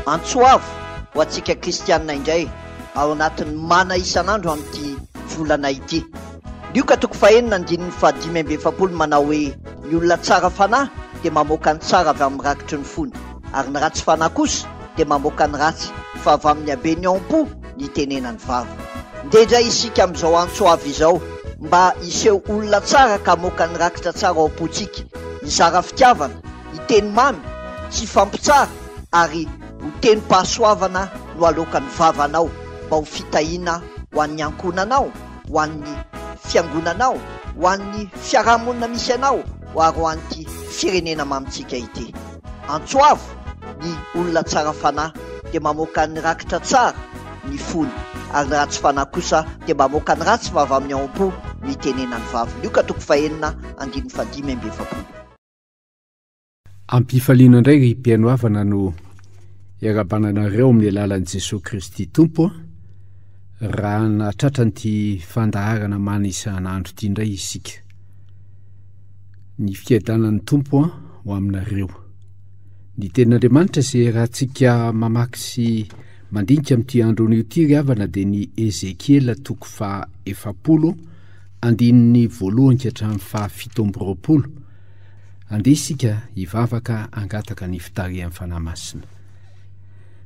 Antso avo ho antsika kristianina indray ao anatin'ny mana isan'andro amin'ity volana ity. Lioka toko fahenina andininy fahadimy amby efapolo manao hoe ny olona tsara fanahy dia mamoaka ny tsara avy amin'ny rakitry ny fony ary ny ratsy fanahy kosa dia mamoaka ny ratsy fa avy amin'ny haben'ny ao am-po ny itenenan'ny vava. Ndeha indray isika amin'izao antso avo izao mba hiseho olona tsara ka hamoaka ny rakitra tsara ao am-pontsika, hizara fitiavana, hiteny mamy, tsy hifampitsara ary ho tenim-pahasoavana no aloakan'ny vavanao mba ho fitahiana ho an'ny ankohonanao, ho an'ny fiangonanao, ho an'ny fiarahamonina misy anao ary ho an'ity firenena mamintsika ity. Antso avo ny olona tsara fanahy dia mamoaka ny rakitra tsara ny fony ary ny ratsy fanahy kosa dia mamoaka ny ratsy fa avy amin'ny ao am-po no itenenan'ny vava. Lioka toko fahenina andininy fahadimy amby efapolo. Ampifaliana indray ry mpihaino havana no iarahabana anareo amin'ny alalan'i Jesoa Kristy Tompo raha nahatratra an'ity fandaharana mana isan'andro ity indray isika. Ny fiadanan'ny Tompo ho aminareo. Ny tenin'Andriamanitra izay iarahantsika mamaky sy mandinika amin'ity andro anio ity ry havana dia ny Ezekiela toko faha 40 andininy voalohany ka hatramin'ny faha 27. Andeha isika hivavaka hangataka ny fitarihan'ny Fanahy Masina.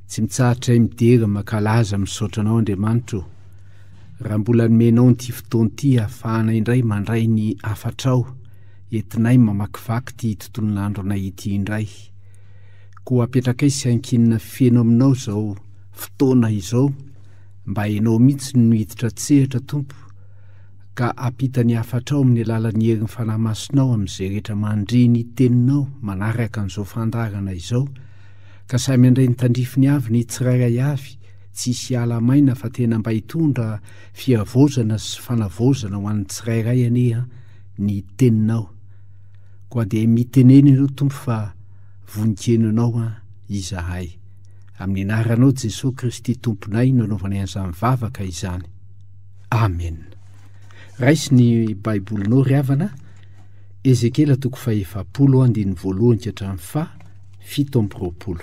Tsy mitsahatra midera, mankalaza, misaotra Anao Andriamanitra o. Raha mbola nomenao an'ity fotoana ity hahafahana indray mandray ny hafatrao, entinay mamakivaky ity tontolon'andronay ity indray. Koa apetrakay sy ankinina feno aminao izao fotoana izao, mba Ianao mihitsy no hiditra an-tsehatra Tompo, ka hampita ny hafatrao amin'ny alalan'ny herin'ny Fanahy Masinao amin'izay rehetra mandre ny Teninao manaraka an'izao fandaharana izao, ka samy handray ny tandrifiny avy ny tsirairay avy, tsy hisy hiala maina fa tena mba hitondra fihavaozana sy fanavaozana ho an'ny tsirairay anie ny Teninao. Koa dia mitenena Ianao Tompo fa vonon-keno Anao izahay. Amin'ny anaranao Jesoa Kristy Tomponay no anaovanay an'izany vavaka izany. Amen. Raiso ny Baibolinao ry havana, Ezekiela toko fahefapolo andininy voalohany ka hatramin'ny faha 27.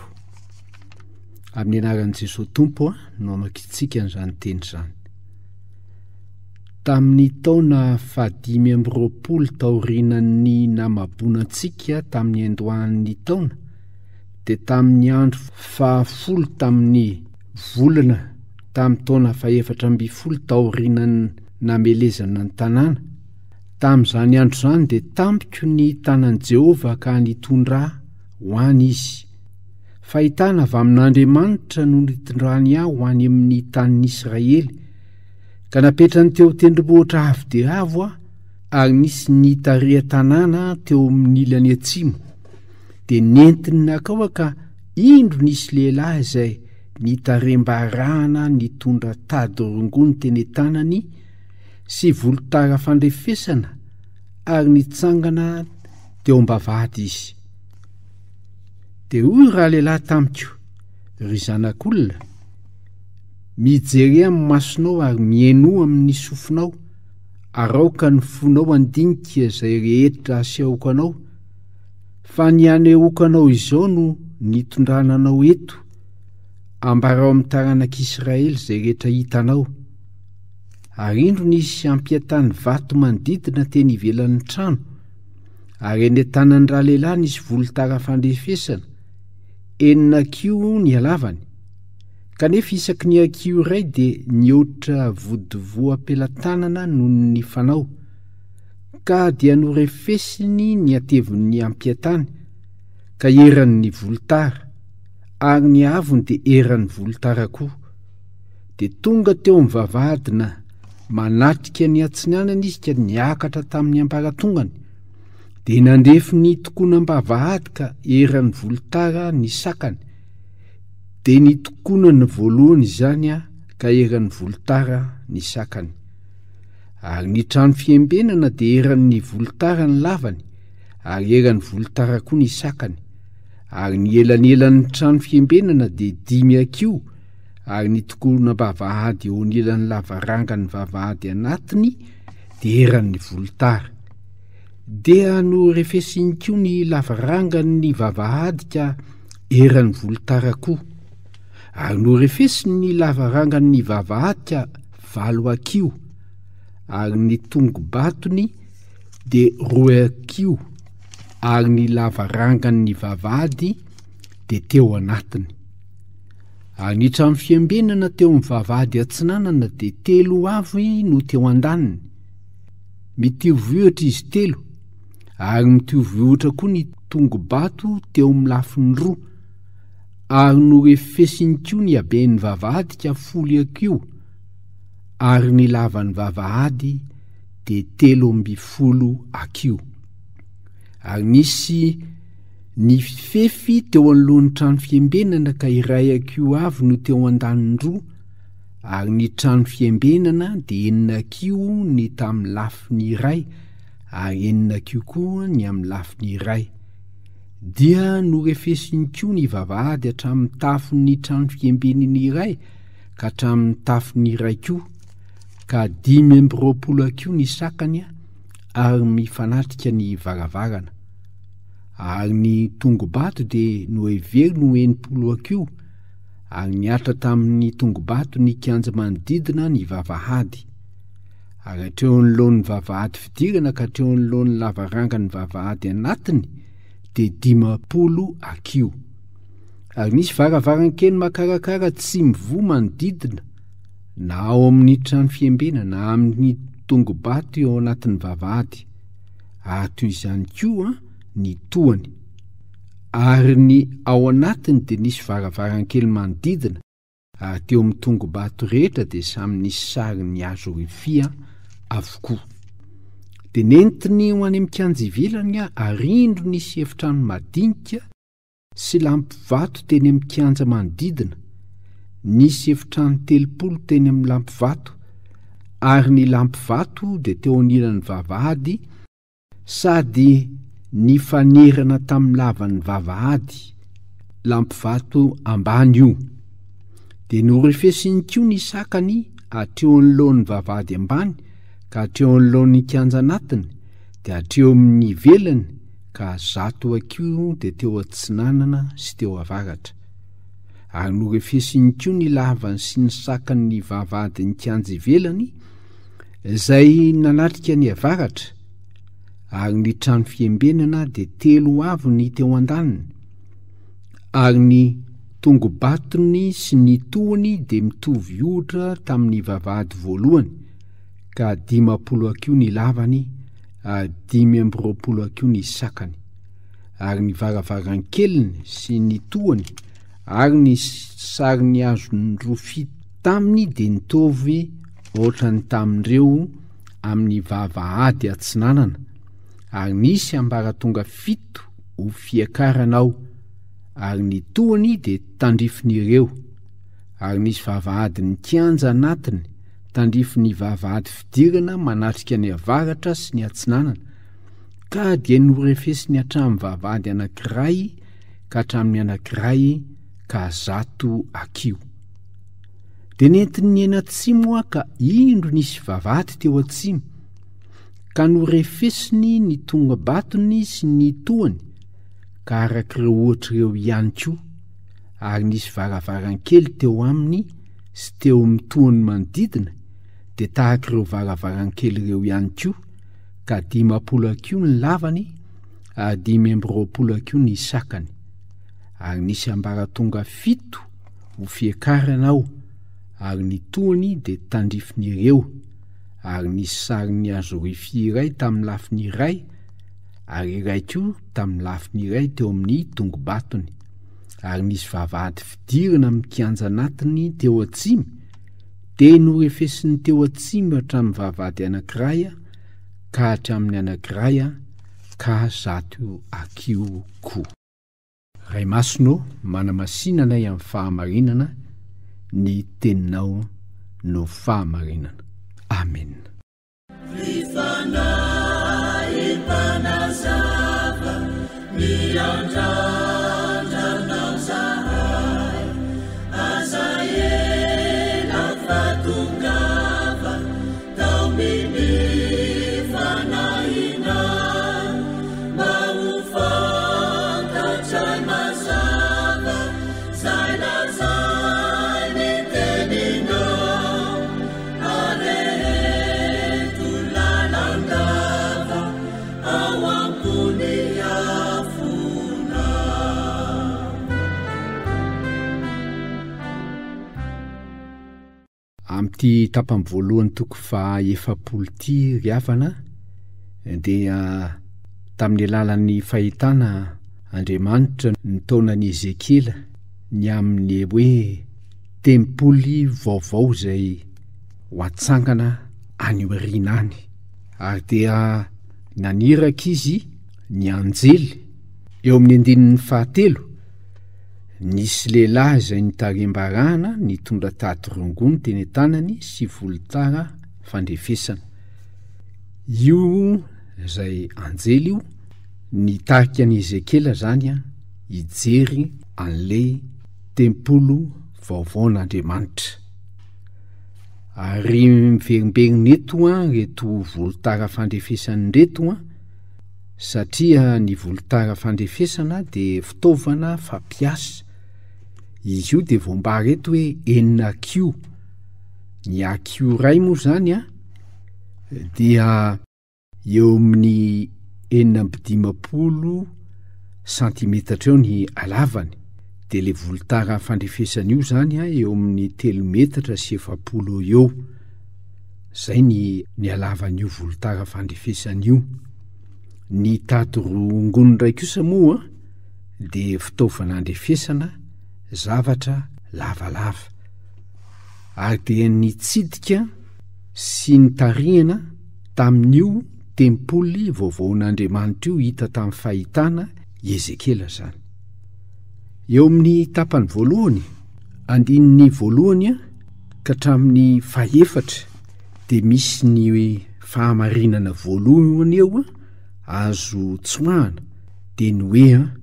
Amin'ny anaran'i Jesoa Tompo no amakintsika an'izany teny izany. Tamin'ny taona fahadimy amby roapolo taorianan'ny namaboana antsika tamin'ny andohan'ny taona, dia tamin'ny andro fahafolo tamin'ny volana tamin'ny taona fahefatra ambin'ny folo taorianan'ny namelezana ny tanàna, tamin'izany andro izany dia tampiko ny tanan'i Jehovah ka nitondra ahy ho any izy. Fahitana avy amin'Andriamanitra no nitondrany ahy ho any amin'ny tanin'i Israely, ka napetrany teo an-tendrombohitra avo dia avo aho, ary nisy nitarihan-tanàna teo amin'ny ilany atsimo. Dia nentiny nankao aho ka indro nisy lehilahy izay nitarehim-barahana nitondra tady rongony teny an-tanany sy volotara fandrefesana ary nitsangana teo am-bavahady izy. Dia hoy ralehilahy tamiko, Ry zanak'olona, mijere amin'ny masonao ary mihainoa amin'ny sofinao, ary aoka ny fonao handinika izay rehetra asehoko anao, fa ny hanehoako anao izao no nitondrana anao eto, ambarao amin'ny taranak'Israely izay rehetra hitanao. Ary indro nisy ampiantany vato manodidina teny ivelan'ny trano, ary eny an-tanan'ny ralehilahy nisy volotara fandrefesana, enina hakiho ny halavany, kanefa isaky ny hakiho iray dia nihoatra vodivoam-pelatanana noho ny fanao, ka dia norefesiny ny hatevin'ny ampiantany, ka eran'ny volotara, ary ny haavony dia eran'ny volotara koa. Dia tonga teo amin'ny vavahadina manatrika ny atsinanana izy ka niakatra tamin'ny ambaratongany. Dia nandrefy ny tokonam-bavahady ka eran'ny volotara ny sakany. Dia ny tokonana voalohany izany ka eran'ny volotara ny sakany. Ary ny trano fiembenana dia eran'ny volotara ny lavany, ary eran'ny volotara koa ny sakany. Ary ny elanelan'ny trano fiembenana dia dimy hakiho, ary ny tokonam-bavahady eo anilan'ny lavarangan'ny vavahady anatiny dia eran'ny volotara. Dia norefesiny koa ny lavarangan'ny vavahady ka eran'ny volotara koa. Ary norefesiny ny lavarangan'ny vavahady ka valo hakiho, ary ny tongo-batony dia roa hakiho, ary ny lavarangan'ny vavahady dia teo anatiny. Ary ny trano fiambenana teo amin'ny vavahady atsinanana dia telo avy no teo andaniny. Mitovy ohatra izy telo, ary mitovy ohatra koa ny tongo-bato teo amin'ny lafiny roa, ary norefesiny koa ny haben'ny vavahady ka folo hakiho, ary ny lavan'ny vavahady dia 13 hakiho. Ary nisy nifefy teo anoloan'ny trano fiambenana ka iray hakiho avy no teo andaniny roa, Ary ny trano fiambenana dia enina hakiho ny tamin'ny lafiny iray, ary enina hakiho koa ny amin'ny lafiny iray. Dia norefesiny koa ny vavahady hatramin'ny tafon'ny trano fiambenana iray ka hatramin'ny tafon'ny iray koa, ka 25 hakiho ny sakany ary mifanatrika ny varavarana. Ary ny tongo-bato dia noheveriny ho 60 hakiho, ary nihatra tamin' ny tongo-bato ny kianja manodidina ny vavahady. Ary hatreo anoloan' ny vavahady fidirana ka hatreo anoloan' ny lavarangan' ny vavahady anatiny dia 50 hakiho. Ary nisy varavaran-kely makarakara tsy mivoha manodidina, na ao amin' ny trano fiambena na amin' ny tongo-bato eo anatin' ny vavahady, ary toy izany koa ny tohany. Ary ny ao anatiny dia nisy varavarankely manodidina, ary teo amin'ny tongo-bato rehetra dia samy nisy sarin'ny hazo rofia avokoa. Dia nentiny ho any amin'ny kianja ivelany aho, ary indro nisy efitrano madinika sy lampivato teny amin'ny kianja manodidina, nisy efitrano 30 teny amin'ny lampivato, ary ny lampivato dia teo anilan'ny vavahady, Sady nifanerana tamin'ny lavan'ny vavahady, lampivato ambany io. Dia norefesiny koa ny sakany hatreo anoloan'ny vavahady ambany ka hatreo anoloan'ny kianja anatiny, dia hatreo amin'ny ivelany ka 100 hakiho dia teo atsinanana sy teo avaratra. Ary norefesiny koa ny lavany sy ny sakan'ny vavahadin'ny kianja ivelany, Izay nanatrika ny avaratra, ary ny trano fiembenana dia telo avy ny teo an-daniny, ary ny tongo-batony sy ny tohony dia mitovy ohatra tamin'ny vavahady voalohany, ka 50 hakiho ny lavany ary 25 hakiho ny sakany, ary ny varavarankeliny sy ny tohany ary ny sariny azon'ny rofia taminy dia nitovy ohatran'ny tamin'ireo amin'ny vavahady atsinanana, ary nisy ambaratonga fito ho fiakarana ao, ary ny tohiny dia tandrifin'ireo, ary nisy vavahadin'ny kianja anatiny tandrifin'ny vavahady fidirana manatrika ny avaratra sy ny atsinanana, ka dia norefesiny hatramin'ny vavahady anankiray ka hatramin'ny anankiray ka 100 hakiho. Dia nentiny niaina atsimo aho ka indro nisy vavahady teo atsimo, ka norefesiny ny tonga-batony sy ny tohany, ka araka ireo ohatra ireo ihany koa, ary nisy varavaran-kely teo aminy sy teo amin'ny tohany manodidina, dia tahaka ireo varavaran-kely ireo ihany koa, ka 50 hakiho ny lavany ary 25 hakiho ny sakany. Ary nisy ambaratonga fito ho fiakarana ao, ary ny tohiny dia tandrifin'ireo, ary nisy sarin'ny hazorifia iray tamin'ny lafiny iray, ary iray koa tamin'ny lafiny iray teo amin'ny tongo-batony, ary nisy vavahady fidirana amin'ny kianja anatiny teo atsimo, dia norefesiny teo atsimo hatramin'ny vavahady anankiray ka hatramin'ny anankiray ka 100 hakiho koa. Ray Masina ô, manamasina anay amin'ny fahamarinana, ny Teninao no fahamarinana. Amena. Ry Fanahy Mpanazava, miandrandra Anao zahay, aza ela fa tongava, taomin'ny Fanahinao. Amin'ity tapany voalohany toko faha 40 ity ry havana dia tamin'ny alalan'ny fahitana Andriamanitra nitaona an'i Ezekiela ny amin'ny hoe tempoly vaovao izay ho atsangana any aoriana any. Ary dia naniraka izy ny anjely eo amin'ny andininy fahatelo Nisy lehilahy izay nitarim-barahana nitondra tady rongony teny an-tanany sy volotara fandrefesana. Io izay anjely io nitarika an'i Ezekiela izany hijery an'ilay tempolo vaovaon'Andriamanitra. Ary miverimberina eto ireto volotara fandrefesana ireto. Satria ny volotara fandrefesana dia fitaovana fampiasa. Izy io dia voambara eto hoe enina hakiho. Ny hakiho iray moa izany an, dia eo amin'ny 56 santimetatra eo ny halavany. Dia ilay volotara fandrefesana io izany an, eo amin'ny telo metatra sy 40 eo eo. Izay ny ny halavan'io volotara fandrefesana io. Ny tady rongony indray kosa moa dia fitaovana andrefesana zavatra lavalava. Ary dia nitsidika sy nitarihana tamin'io tempoly vaovaon'Andriamanitra io hita tamin'ny fahitana i Ezekiela izany. Eo amin'ny tapany voalohany, andininy voalohany ka hatramin'ny fahefatra dia misy ny fahamarinana voalohany eo azo tsoahana dia ny hoe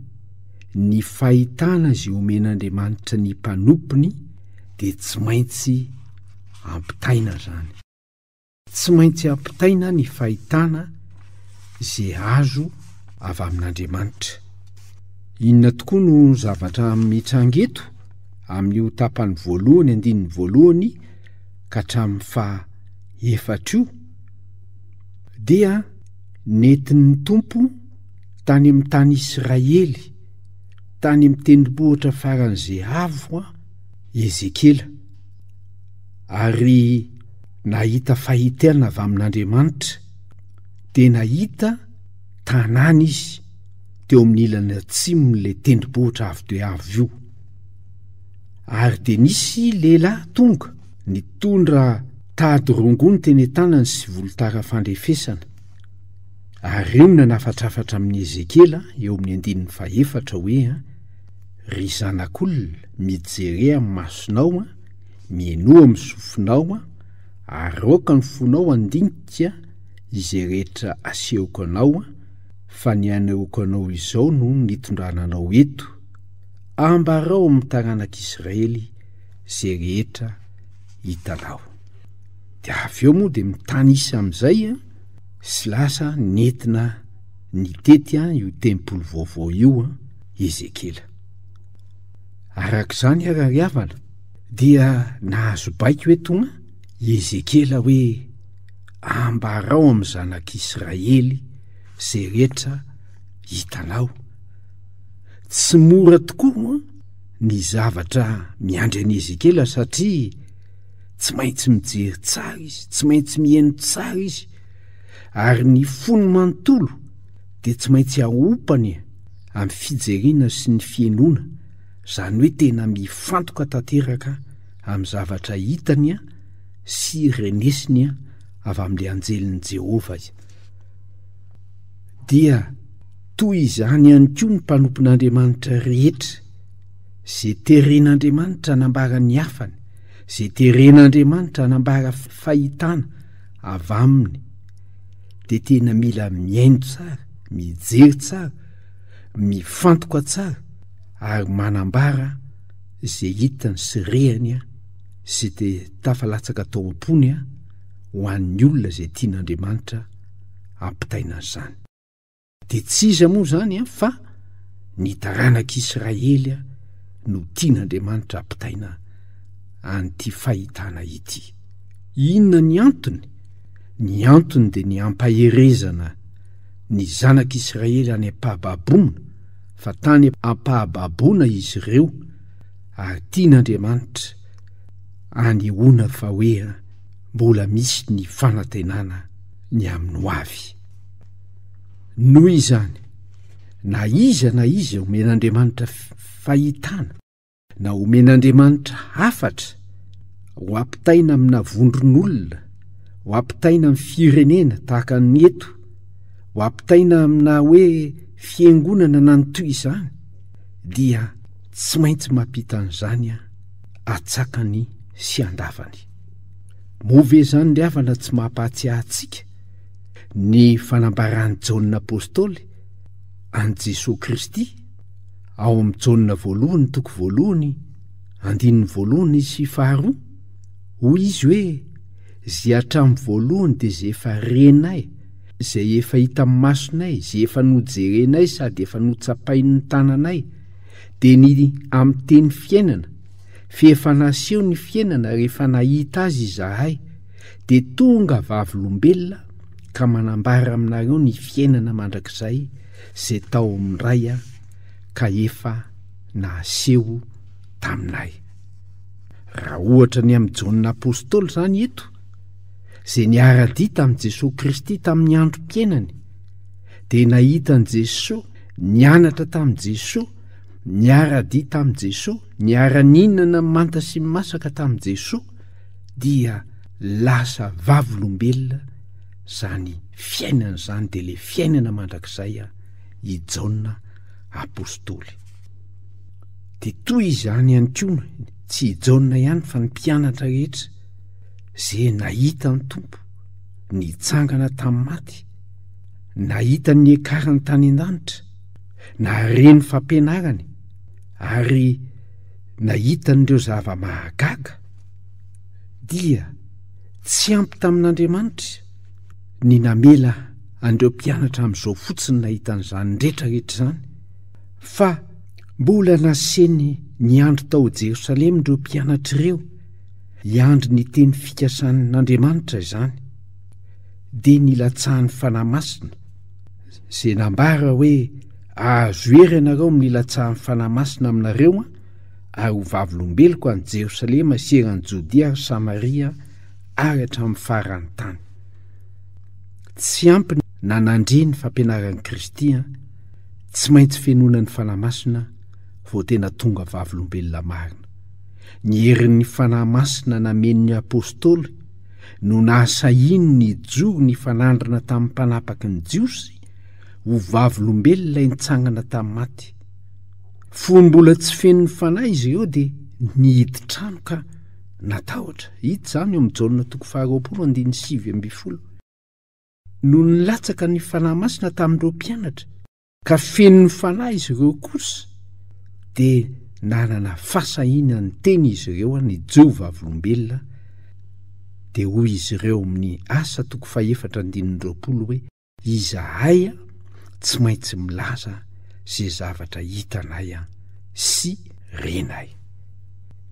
ny fahitana izay omen'Andriamanitra ny mpanompony dia tsy maintsy ampitaina izany. Tsy maintsy ampitaina ny fahitana izay azo avy amin'Andriamanitra. Inona tokoa no zavatra mitranga eto amin'io tapany voalohany andininy voalohany ka hatramin'ny faha efatra io? Dia nentin'ny Tompo tany amin'ny tany Israely, tany amin'ny tendrombohitra faran'izay avo Ezekiela. Ary nahita fahitana avy amin'Andriamanitra, dia nahita tanàna izy teo amin'ny ilany atsimon'ilay tendrombohitra avo dia avo io. Ary dia nisy lehilahy tonga nitondra tady rongony teny an-tanany sy volotara fandrefesana. Ary io no nanafatrafatra amin'i Ezekiela eo amin'ny andininy fahefatra hoe, Ry zanak'olona, mijere amin'ny masonao, Mihainoa amin'ny sofinao ary aoka ny fonao handinika izay rehetra asehoko anao, fa ny anehoako anao izao no nitondrana anao eto, ambarao amin'ny taranak'Israely izay rehetra hitanao. Dia avy eo moa dia mitanisa amin'izay sy lasa nentina nitety io tempoly vaovao io Ezekiela. Araka izany ary ry havana, dia nahazo baiko eto i Ezekiela hoe, Ambarao amin'ny zanak'Israely izay rehetra hitanao. Tsy mora tokoa ny zavatra miandry an'i Ezekiela satria tsy maintsy mijery tsara izy, tsy maintsy mihaino tsara izy, ary ny fony manontolo dia tsy maintsy ahompany amin'ny fijerena sy ny fihainoana, izany hoe tena mifantoka tanteraka amin'ny zavatra hitany sy renesiny avy amin'ilay anjelin'i Jehovah izy. Dia toy izany ihany koa ny mpanompon'Andriamanitra rehetra, izay teren'Andriamanitra hanambara ny hafany, izay teren'Andriamanitra hanambara fahitana avy aminy, dia tena mila mihaino tsara, mijery tsara, mifantoka tsara ary manambara izay hitany sy rehany sy te tafalatsaka tao am-pony ho an'ny olona izay tian'Andriamanitra hampitaina an'izany. Dia tsy iza moa izany fa ny taranak'Israely no tian'Andriamanitra hampitaina an'ity fahitana ity. Inona ny antony? Ny antony dia ny hampaherezana ny zanak'Israely any am-pahababoana, fa tany am-pahababoana izy ireo ary tian'Andriamanitra anehoana fa hoe. mbola misy ny fanantenana ny amin'ny ho avy. Noho izany, na iza na iza omen'Andriamanitra fahitana, na omen'Andriamanitra hafatra ho ampitaina amina vondron'olona, ho ampitaina amin'ny firenena tahaka ny eto, ho ampitaina amina hoe fiangonana na ny toy izany, dia tsy maintsy mampita an'izany atsakany sy andavany. Moa ve izany ry havana tsy mampahatsiahy antsika ny fanambaran'i Jaona Apostoly an'i Jesoa Kristy ao amin'ny Jaona voalohany toko voalohany andininy voalohany sy faharoa? Hoy izy hoe, Ze hatramin'ny voalohany dia ze efa renay, izay efa hitan'ny masonay, ze efa nojerenay sady efa notsapain'ny tananay, dia ny amin'ny teny fiainana, f'efa naseho ny fiainana rehefa nahita azy izahay, dia tonga vavolombelona ka manambara aminareo ny fiainana mandrakizay izay tao amin'ny Ray ka efa naseho taminay. Raha ohatra ny amin'i Jaona Apostoly izany eto, izay niara-dia tamin'i Jesoa Kristy tamin'ny androm-piainany, dia nahita an'i Jesoa, nianatra tamin'i Jesoa, niara-dia tamin'i Jesoa, niara-nihinana manta sy masaka tamin'i Jesoa, dia lasa vavolombelona izany fiainana izany, dia ilay fiainana mandrakizay i Jaona Apostoly. Dia toy izany ihany koa, tsy i Jaona ihany fa ny mpianatra rehetra izay nahita ny Tompo nitsangana tamin'ny maty, nahita ny niakarany tany an-danitra, nahare ny fampianarany ary nahita an'ireo zava-mahagaga, dia tsy ampy tamin'Andriamanitra ny namela an'ireo mpianatra amin'izao fotsiny nahita an'izany rehetrarehetra izany, fa mbola naseny niandry tao Jerosalema ireo mpianatra ireo, hiandry ny teny fikasan'Andriamanitra izany, dia nilatsahan'ny Fanahy Masina, izay nambara hoe, Ahazo hery ianareo amin'ny nilatsahan'ny Fanahy Masina aminareo, ary ho vavolombeloko any Jerosalema sy eran'i Jodia ary Samaria ary hatramin'ny faran'ny tany. Tsy ampy na nandre ny fampianaran'i Kristy an, tsy maintsy fenoina ny Fanahy Masina vao tena tonga vavolombelona marina. Ny herin'ny Fanahy Masina nameno ny Apostoly no nahasahiany nijoro nifanandrina tamin'ny mpanapaky ny Jiosy ho vavolombelona ilay nitsangana tamin'ny maty. Fony mbola tsy feno ny Fanahy izy ireo dia nihidy trano ka natahotra. Hita izany eo amin'ny Jaona toko faharoapolo andininy 19. Nony nilatsaka ny Fanahy Masina tamin'ireo mpianatra, ka feno ny Fanahy izy ireo kosa, dia nanana fahasahiana niteny izy ireo nijoro vavolombelona, dia hoy izy ireo amin'ny Asa toko fahefatra andininy 20 hoe, Izahay tsy maintsy milaza izay zavatra hitanay sy renay.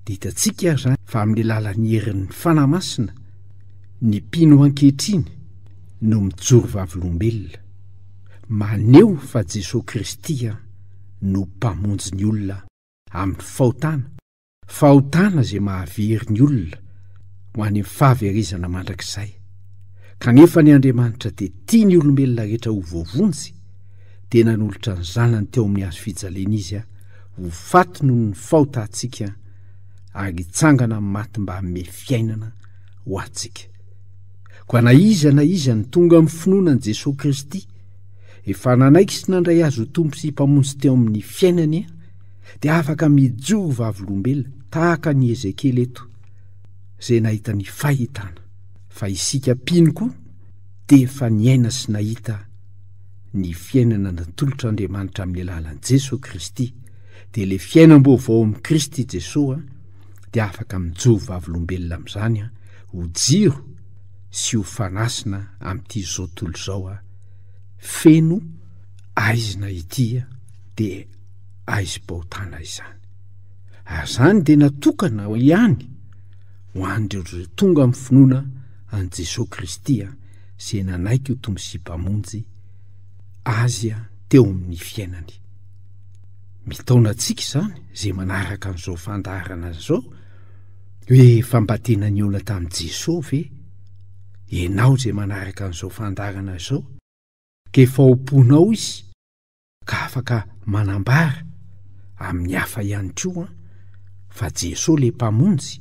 Dia hitantsika ary izany fa amin'ny alalan'ny herin'ny Fanahy Masina, ny mpino ankehitriny no mijoro vavolombelona, maneho fa Jesoa Kristy no Mpamonjy ny olona amin'ny fahotana, Fahotana izay mahavery ny olona ho any amin'ny fahaverezana mandrakizay. Kanefa ny Andriamanitra dia tia ny olombelona rehetra ho voavonjy, dia nanolotra ny Zanany teo amin'ny hazo fijaliana Izy ho faty noho ny fahotantsika ary hitsangana amin'ny maty mba hanome fiainana ho antsika. Koa na iza na iza no tonga amin'ny finoana an'i Jesoa Kristy, efa nanaiky sy nandray Azy ho Tompo sy Mpamonjy teo amin'ny fiainany, dia afaka mijoro vavolombelona tahaka an'i Ezekiela eto, izay nahita ny fahitana, fa isika mpino koa dia efa niaina sy nahita ny fiainana natolotr'Andriamanitra amin'ny alalan'i Jesoa Kristy, dia ilay fiainam-baovao amin'i Kristy Jesoa dia afaka mijoro vavolombelona amin'izany ho jiro sy ho fanasina amin'ity izao tontolo izao feno aizina ity dia aizim-pahotana izany. Ary izany dia natokana ihany ho an'ireo izay tonga amin'ny finoana an'i Jesoa Kristy izay nanaiky ho Tompo sy Mpamonjy azy teo amin'ny fiainany. Mitaona antsika izany izay manaraka an'izao fandaharana izao hoe efa mba tena nihaona tamin'i Jesoa ve? Ianao izay manaraka an'izao fandaharana izao, ka efa ao am-ponao izy, ka afaka manambara amin'ny hafa ihany koa fa Jesoa le Mpamonjy,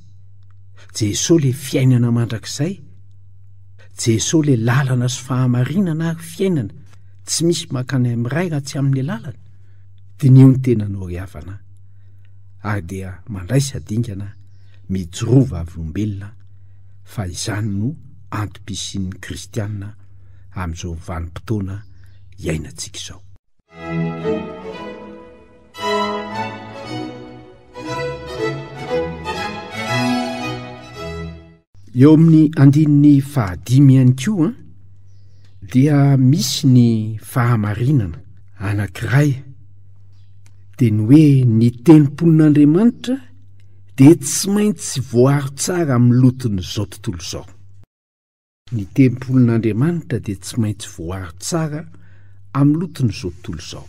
Jesoa le fiainana mandrakizay, Jesoa le lalana sy fahamarinana ary fiainana, tsy misy mankany amin'ny Ray raha tsy amin'ny alalany. Diniho ny tenanao ry havana ary dia mandraisa dingana mijoroa vavolombelona fa izany no antom-pisian'ny kristiana amin'izao vanim-potoana iainantsika izao. Eo amin'ny andininy fahadimy ihany koa dia misy ny fahamarinana anankiray dia ny hoe ny tempolin'Andriamanitra dia tsy maintsy voaro tsara amin'ny loton'izao tontolo izao. Ny tempolin'Andriamanitra dia tsy maintsy voaro tsara amin'ny loton'izao tontolo izao.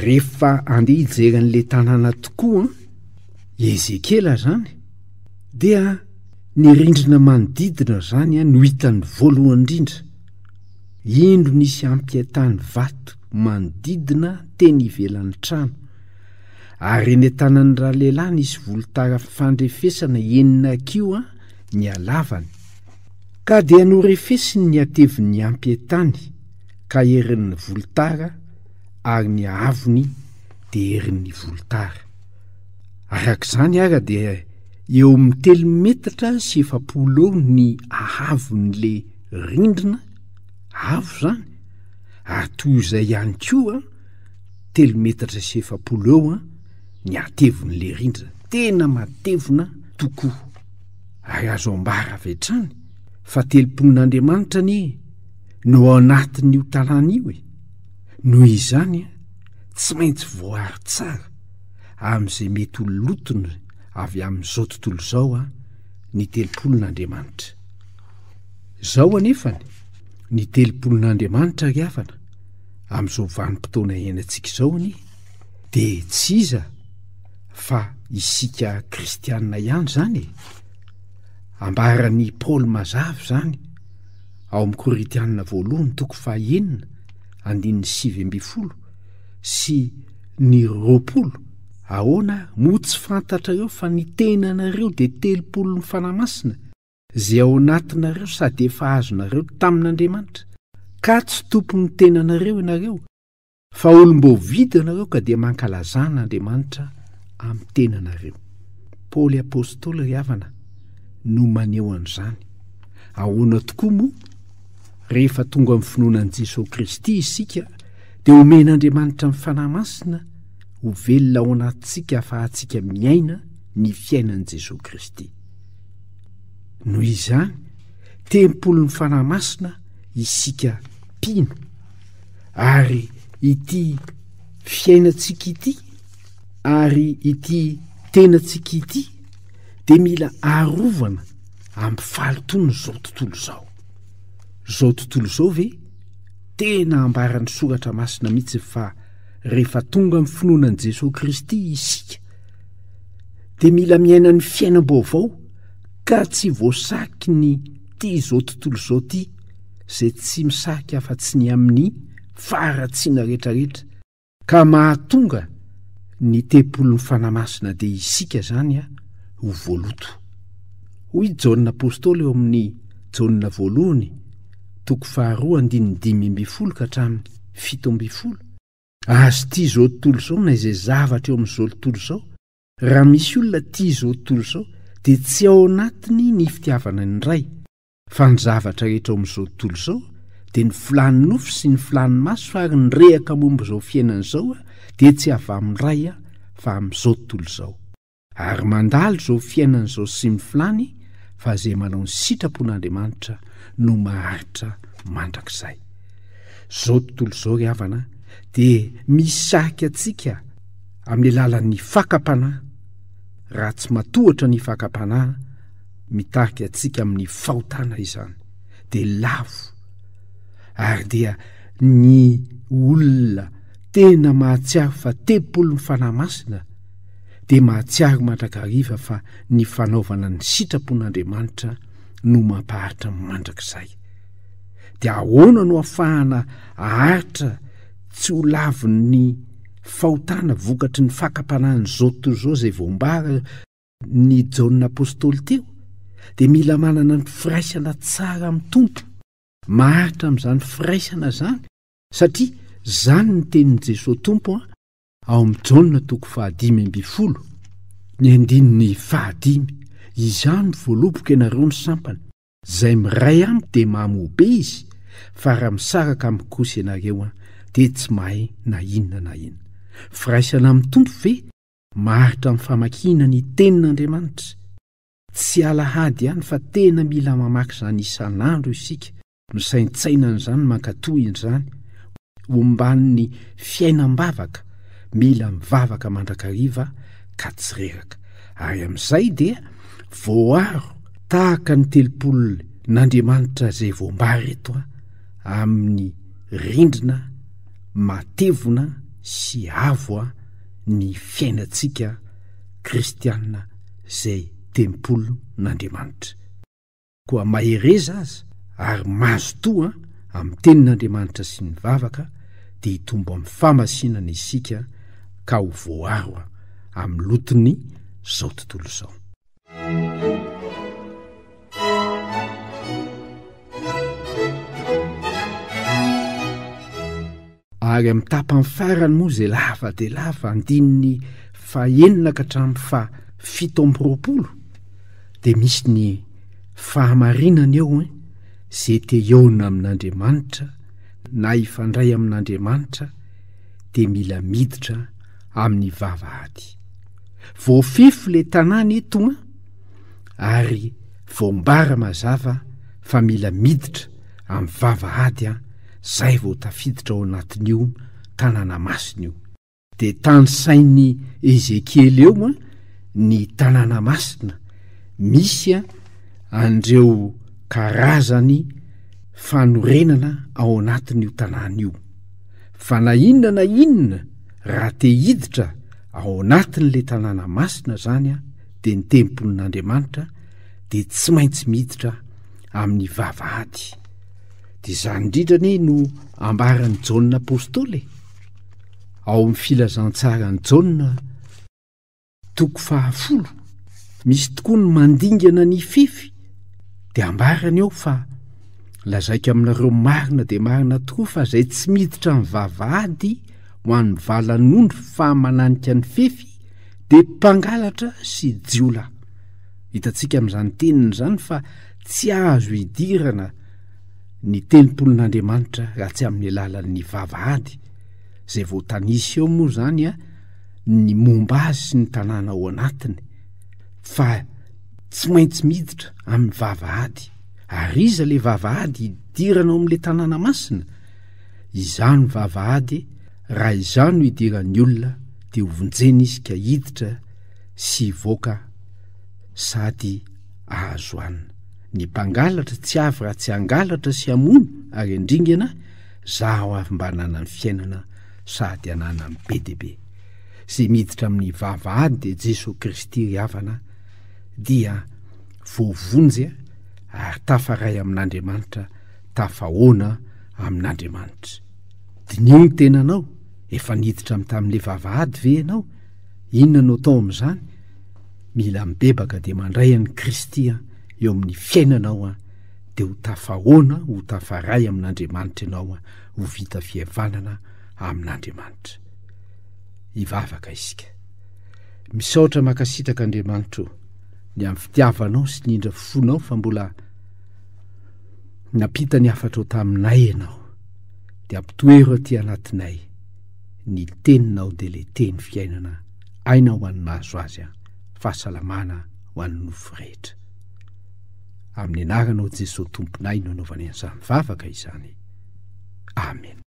Rehefa andeha hijery an'ilay tanàna tokoa i Ezekiela izany, dia ny rindrina manodidina izany no hitany voalohany indrindra. Indro nisy ampiantany vato manodidina teny ivelan'ny trano, ary eny an-tanan'ny ralehilahy nisy volotara fandrefesana enina hakiho ny halavany, ka dia norefesiny ny hatevin'ny ampiantany ka herin'ny volotara ary ny haavony dia herin'ny volotara. Araka izany ara dia eo amin'ny telo metatra sy 40 eo ny haavon'le rindrina, avo izany, ary toy izay ihany koa telo metatra sy 40 eo ny hatevon'le rindrina, tena matevina tokoa. Ary azo ambara avy hatrany fa telopolon'Andriamanitra anie no ao anatin'io tanàna io e. Noho izany, tsy maintsy voaro tsara amin'izay mety ho lotony avy amin'izao tontolo izao ny telopolon'Andriamanitra. Izao anefany, ny telopolon'Andriamanitra ry havana, amin'izao vanim-potoana iainantsika izao anie, dia tsy iza fa isika kristianina ihany izany e! Ambaran'i Paoly mazava izany ao amin'ny Korintianina voalohany toko fahenina andininy 19 sy ny 20, Ahoana ary, moa tsy fantatrareo fa ny tenanareo dia telopolon'ny Fanahy Masina, izay ao anatinareo sady efa azonareo tamin'Andriamanitra, ka tsy tompon'ny tenanareo ianareo, Fa olom-boavidy ianareo ka dia mankalazà an'Andriamanitra amin'ny tenanareo. Paoly Apostoly ry havana no maneho an'izany. Ahoana tokoa moa? Rehefa tonga amin'ny finoana an'i Jesoa Kristy isika dia omen'Andriamanitra ny Fanahy Masina ho velona ao anatintsika ahafahantsika miaina ny fiainan'i Jesoa Kristy. Noho izany, tempolin'ny Fanahy Masina isika mpino. Ary ity fiainantsika ity ary ity tenantsika ity dia mila arovana amin'ny fahalotoan'izao tontolo izao. Izao tontolo izao ve? Tena ambaran'ny soratra masina mihitsy fa rehefa tonga amin'ny finoana an'i Jesoa Kristy isika dia mila miaina ny fiainam-baovao ka tsy voasaky ny ity izao tontolo izao ity izay tsy misarika afa-tsy ny amin'ny faharatsiana rehetrarehetra ka mahatonga ny tempolin'ny Fanahy Masina dia isika izany ho voaloto. Hoy i Jaona Apostoly eo amin'ny Jaona voalohany toko faharoa andininy 15 ka hatramin'ny 17, Azy tia izao tontolo izao na izay zavatra eo amin'izao tontolo izao, raha misy olona tia izao tontolo izao dia tsy ao anatiny ny fitiavana ny Ray, Fa ny zavatra rehetra ao amin'izao tontolo izao dia ny filàn'ny nofo sy ny filàn'ny maso ary ny rehaka momba izao fiainana izao dia tsy avy amin'ny Ray fa amin'izao tontolo izao. Ary mandalo izao fiainana izao sy ny filàny fa izay manao ny sitrapon'Andriamanitra no maharitra mandrakizay. Izao tontolo izao ry havana dia misarika antsika amin'ny alalan'ny fakam-panahy, raha tsy matohatra ny fakam-panahy, mitarika antsika amin'ny fahotana izany dia lavo ary dia ny olona tena mahatsiaro fa tempolin'ny Fanahy Masina dia mahatsiaro mandrakariva fa ny fanaovana ny sitrapon'Andriamanitra no mampaharitra mandrakizay. Dia ahoana no afahana aharitra tsy ho lavin'ny fahotana vokatry ny fakam-panahin'izao tontolo izao izay voambara ny Jaona Apostoly teo? Dia mila manana ny firaisana tsara amin'ny Tompo. Maharitra amin'izany firaisana izany satria izany ny tenin'i Jesoa Tompo ao amin'ny Jaona toko faha-15, ny andininy fahadimy, Izaho no voaloboka ianareo ny sampana, izay miray amiko dia mamoa be izy, fa raha misaraka amiko kosa ianareo dia tsy mahay na inona na inona. Firaisana amin'ny Tompo ve? Maharitra amin'ny famakiana ny Tenin'Andriamanitra. Tsy alahady ihany fa tena mila mamaky izany isan'andro isika, misaintsaina an'izany, mankatò izany, omban'ny fiainam-bavaka, mila mivavaka mandrakariva ka tsy reraka. Ary amin'izay dia voaro tahaka ny telopolon'Andriamanitra izay voambara eto amin'ny rindrina matevina sy avo ny fiainantsika kristiana izay tempolin'Andriamanitra. Koa mahereza aza ary mazotoa amin'ny tenin'Andriamanitra sy ny vavaka dia hitombo amin'ny fahamasinana isika ka ho voaro amin'ny loton'ny zao tontolo izao. Ary amin'ny tapany farany moa izay lava dia lava, andininy fahenina ka hatramin'ny faha 27, dia misy ny fahamarinana eo hein, izay te hihaona amin'Andriamanitra na hifandray amin'Andriamanitra dia mila miditra amin'ny vavahady. Voafefy ilay tanàna eto an, ary voambara mazava fa mila miditra amin'ny vavahady an, zay vao tafiditra ao anatin'io tanàna masina io. Dia tanisain'i Ezekiela eo an ny tanàna masina misy an'ireo karazany fanorenana ao anatin'io tanàna io. Fa na inona na inona raha te hiditra ao anatin'ilay tanàna masina zany an, dia ny tempolin'Andriamanitra dia tsy maintsy miditra amin'ny vavahady. Dia izany indrindra anie no ambaran'i Jaona Apostoly e! Ao amin'ny filazantsaran'i Jaona toko fahafolo, misy tokoa ny mandingana ny fefy, dia ambarany ao fa lazaiko aminareo marina dia marina tokoa fa izay tsy miditra amin'ny vavahady ho an'ny valan'ondry fa mananika ny fefy dia mpangalatra sy jiolahy. Hitantsika amin'izany teniny izany fa tsy azo idirana ny tempolin'Andriamanitra raha tsy amin'ny alalan'ny vavahady, izay voatanisa eo moa izany a, ny momba azy sy ny tanàna ao anatiny, fa tsy maintsy miditra amin'ny vavahady. Ary iza ilay vavahady hidirana ao amin'ilay tanàna masina? Izaho no vavahady, raha izaho no idiran'ny olona dia hovonjena izy ka hiditra sy hivoaka sady ahazo hanina. Ny mpangalatra tsy avy raha tsy hangalatra sy hamono ary handringana, zaho avy mba hananany fiainana sady hananany be dia be. Izay miditra amin'ny vavahady dia Jesoa Kristy ry havana dia voavonjy ary tafaray amin'Andriamanitra, tafahoana amin'Andriamanitra. Diniho ny tenanao, efa niditra amin'ny tamin'ilay vavahady ve ianao? Inona no atao amin'izany? Mila mibebaka dia mandray an'i Kristy eo amin'ny fiainanao dia ho tafahoana, ho tafaray amin'Andriamanitra ianao, ho vita fihavanana amin'Andriamanitra. Hivavaka isika. Misaotra mankasitraka Andriamanitra o, ny amin'ny fitiavanao sy ny indra fonao fa mbola nampita ny hafatrao taminay ianao. Dia ampitoero aty anatinay ny teninao dia le teny fiainana aina ho an'ny mahazo azy an, fahasalamana ho an'ny nofo rehetra. Amin'ny anaranao Jesoa Tomponay no anaovany an'izany vavaka izany. Amen.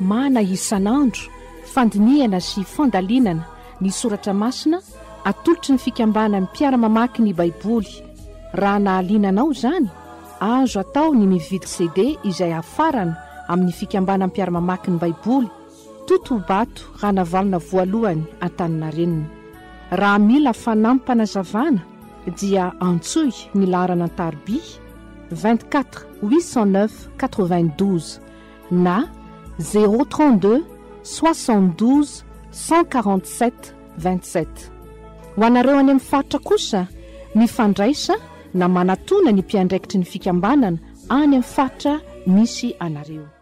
Mana isan'andro, fandinihana sy fandalinana. Ny Soratra Masina atolotry ny Fikambanan'ny Mpiara-mamaky ny Baiboly. Raha nahaliana anao izany, azo atao ny mividy CD izay hafarana amin'ny Fikambanan'ny Mpiara-mamaky ny Baiboly, Totobato Ranavalona Voalohany Antaninarenina. Raha mila fanampim-panazavana dia antsoy ny laharana an-tariby 24 809 92 na 032 72 147 27. Ho anareo any amin'ny faritra kosa, mifandraisa na manatona ny mpiandraikitry ny fikambanana any amin'ny faritra misy anareo.